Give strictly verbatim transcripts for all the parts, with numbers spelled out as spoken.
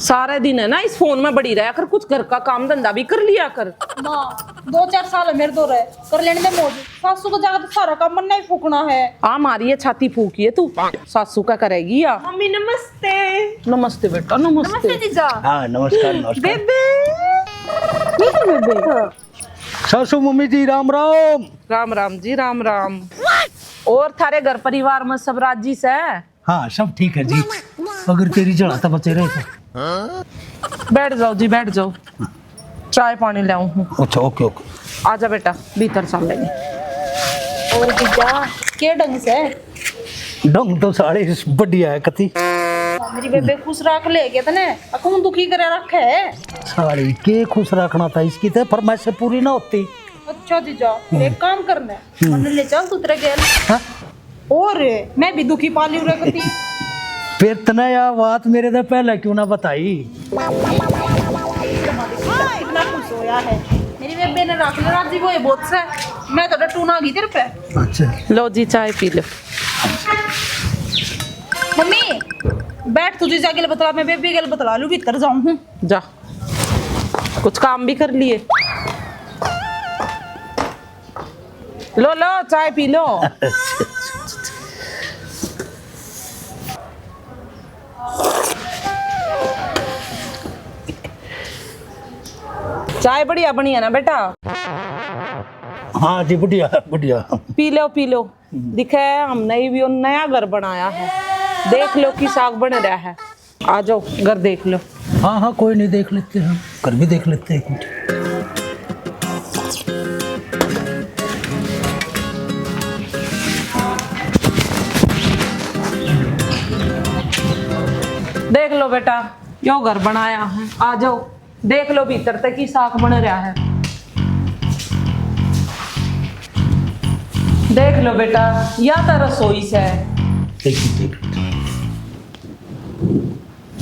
सारे दिन है ना इस फोन में बड़ी रहा कर, कुछ घर का काम धंधा भी कर लिया कर। माँ, दो चार साल है मेरे दो रहे, कर लेने दे मौज। सासू को जाकर तो सारा काम मन्ना ही फूकना है। आ मारी है छाती फूकी है तू, सासू का करेगी या? मम्मी नमस्ते। नमस्ते बेटा, नमस्ते। नमस्ते जीजा। हाँ, नमस्कार, नमस्कार। बेबे। ये तो बेबे। सासू मम्मी जी, राम राम। राम राम जी, राम राम। और थारे घर परिवार में सब राजी से? हाँ, सब ठीक है जी। अगर तेरी जड़ा तो बचे रहे तो। बैठ जाओ जी, बैठ जाओ। चाय पानी ले आऊं हूँ। अच्छा, ओके, ओके। आजा बेटा, भीतर चल लेंगे। और जीजा, के ढंग से? ढंग तो साले बढ़िया है कती। मेरी बेबे खुश रख ले के तने, अकूं दुखी करे रखे है। साली के खुश रखना था, इसकी तो फरमाइश पूरी ना होती। अच्छा जीजा, एक काम करना है, हम्म। मन्ने ले चल तू तेरे गेल। हाँ? और मैं भी दुखी पाली रखती। फिर तने यह बात मेरे से पहले क्यों ना बताई? कितना खुश होया है। मेरी बेबे ने रख ले राजी, वो ये बहुत से। मैं तो डटू ना गई तेरे पे। अच्छा। लो जी, चाय पी लो। मम्मी, बैठ, तुझे जा गेल बतला, मैं बेबे गेल बतला लूँ, भीतर जाऊँ हूँ। जा, कुछ काम भी कर लिए। लो, लो, चाय पी लो। चाय बढ़िया बनी है ना बेटा? हाँ जी, बढ़िया, बढ़िया। P low, P low. दिखे, हमने भी वो नया घर बनाया है, देख लो की साग बन रहा है। आ जाओ, घर देख लो। हाँ, हाँ, कोई नहीं, देख लेते हैं, घर भी देख लेते हैं कुछ। देख लो बेटा, यो घर बनाया है, आ जाओ। देख लो भीतर तक की साख बन रहा है। देख लो बेटा, या तो रसोई से। देखिए, देखिए।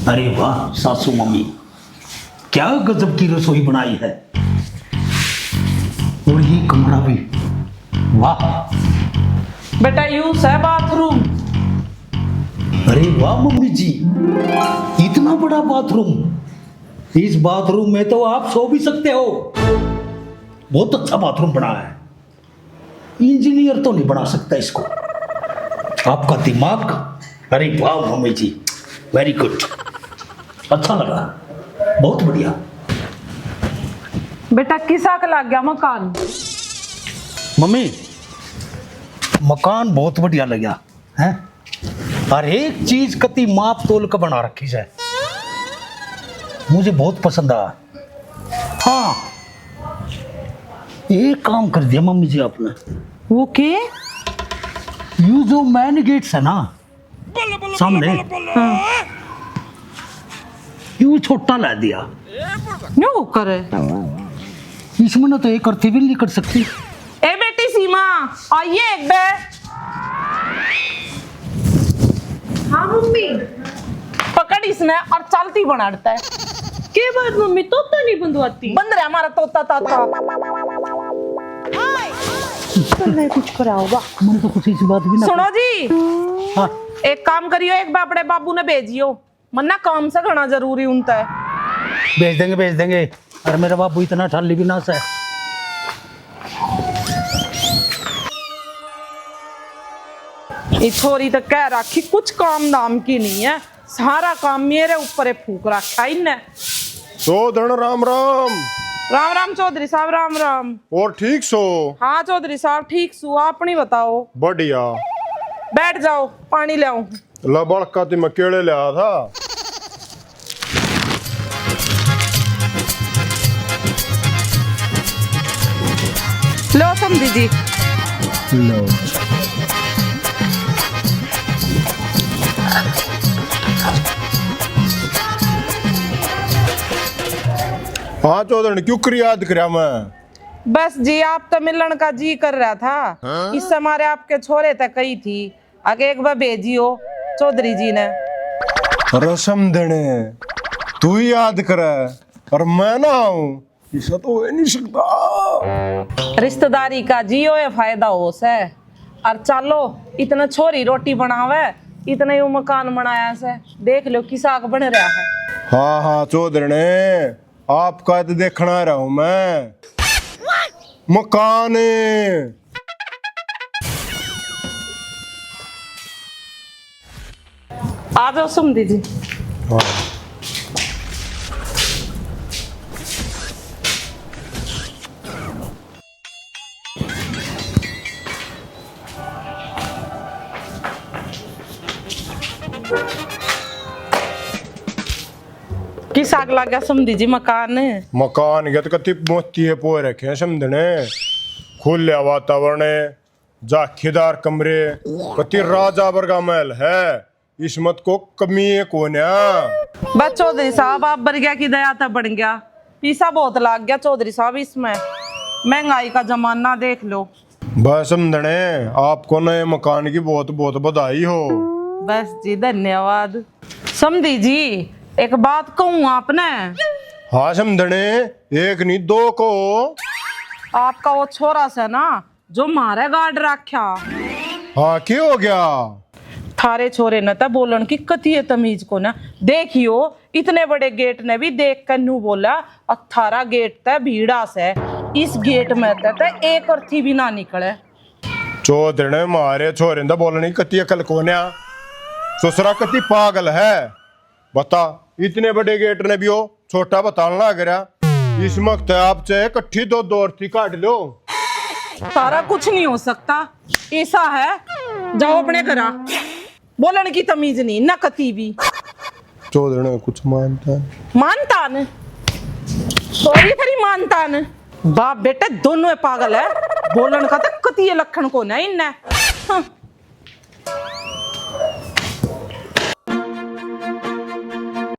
अरे वाह सासू मम्मी, क्या गजब की रसोई बनाई है। और ये कमरा भी, वाह। बेटा, यू से बाथरूम। अरे वाह मम्मी जी, इतना बड़ा बाथरूम। इस बाथरूम में तो आप सो भी सकते हो। बहुत अच्छा बाथरूम बना है। इंजीनियर तो नहीं बना सकता इसको। आपका दिमाग, अरे वाह मम्मी जी, very good। अच्छा लगा, बहुत बढ़िया। बेटा, किसा का लग गया मकान? मम्मी, मकान बहुत बढ़िया लगा। हैं? हर एक चीज कती माप तोल के बना रखी है, मुझे बहुत पसंद आया। हाँ, एक काम कर दिया मम्मी जी आपने। वो के? यू जो मेन गेट्स है ना सामने, हाँ। यू छोटा ला दिया। न्यू करे। इसमें ना तो एक अर्थी भी नहीं कर सकती। ए बेटी सीमा, आइए एक बे। हाँ मम्मी। पकड़ इसने और चलती बनाता है। के बात मम्मी, तोता नहीं बंधवाती? बंद रहा हमारा तोता ताता। तन्ने कुछ करा होगा। मैंने तो कुछ इस बात भी ना सुनो जी। हाँ। एक काम करियो, एक बे अपने बाबू ने भेजियो। मन्ना काम से घना जरूरी उनता है। भेज देंगे, भेज देंगे। अरे मेरा बाबू इतना ठाली भी ना से। ये छोरी तो कह रखी कुछ काम धाम की नहीं है, सारा काम मेरे ऊपर ही फूक रखा इनने। चौधरण राम राम। राम राम चौधरी साहब, राम राम। और ठीक सो? हाँ चौधरी साहब ठीक सू, अपनी बताओ। बढ़िया। बैठ जाओ, पानी ले आऊं। ला बड़का ती मैं केले ले आया था। लो समधी जी। लो। हाँ चौधरी, क्यों कर याद करया मैं? बस जी, आप तो मिलन का जी कर रहा था। हाँ? इस हमारे आपके छोरे तक कही थी। आगे एक बार भेजियो चौधरी जी ने। रसम देने तू ही याद करे और मैं ना आऊं, ऐसा तो हो ही नहीं सकता। रिश्तेदारी का जियो ये फायदा हो से। और चालो, इतने छोरी रोटी बनावे, इतने यू मकान बनाया से। देख लो किसा का बन रहा है। हाँ हाँ चौधरने, आपका तो देखना रहा हूं मैं। मकान। आ जाओ समधी जी। किसा का लाग्या समधी जी मकान? मकान के तो कति मोती है पो रखे हैं समधने। खुले वातावरण है, झांकीदार कमरे, कति राजा वर्गा महल है। इसमत को कमी है कोन्या। बस चौधरी साहब, आप बरग्या की दया तै बन गया। पीसा बहुत लाग गया चौधरी साहब इसमें। महंगाई का जमाना देख लो। बस समधने, आपको नए मकान की बहुत बहुत बधाई हो। बस जी, धन्यवाद। समधी जी, एक बात कहूँ आपने। हाँ समधने, एक नहीं दो को। आपका वो छोरा से ना, जो म्हारे गाड़ राख्या। हाँ, के हो गया? थारे छोरे ने तो बोलन की कती है तमीज को ना। देखियो, इतने बड़े गेट ने भी देख कर नू बोला, और थारा गेट तै भीड़ा से, इस गेट में तै, तै एक अर्थी भी ना निकले। चौधरी ने म्हारे छोरे ने तो बोलने की कती अकल कोन्या। ससुरा कती पागल है। बता, इतने बड़े गेट ने भी हो छोटा बतान लाग रहा। इस वक्त आप चाहे इकट्ठी दो दो अर्थी काट लो। सारा कुछ नहीं हो सकता। ऐसा है, जाओ अपने घरा। बोलन की तमीज नहीं ना कती भी। चौधरी ने कुछ मानता है। मानता न? सॉरी, तेरी मानता न? बाप बेटे दोनों ही पागल है। बोलन का तो कती ये लक्षण को नहीं इनने। हाँ।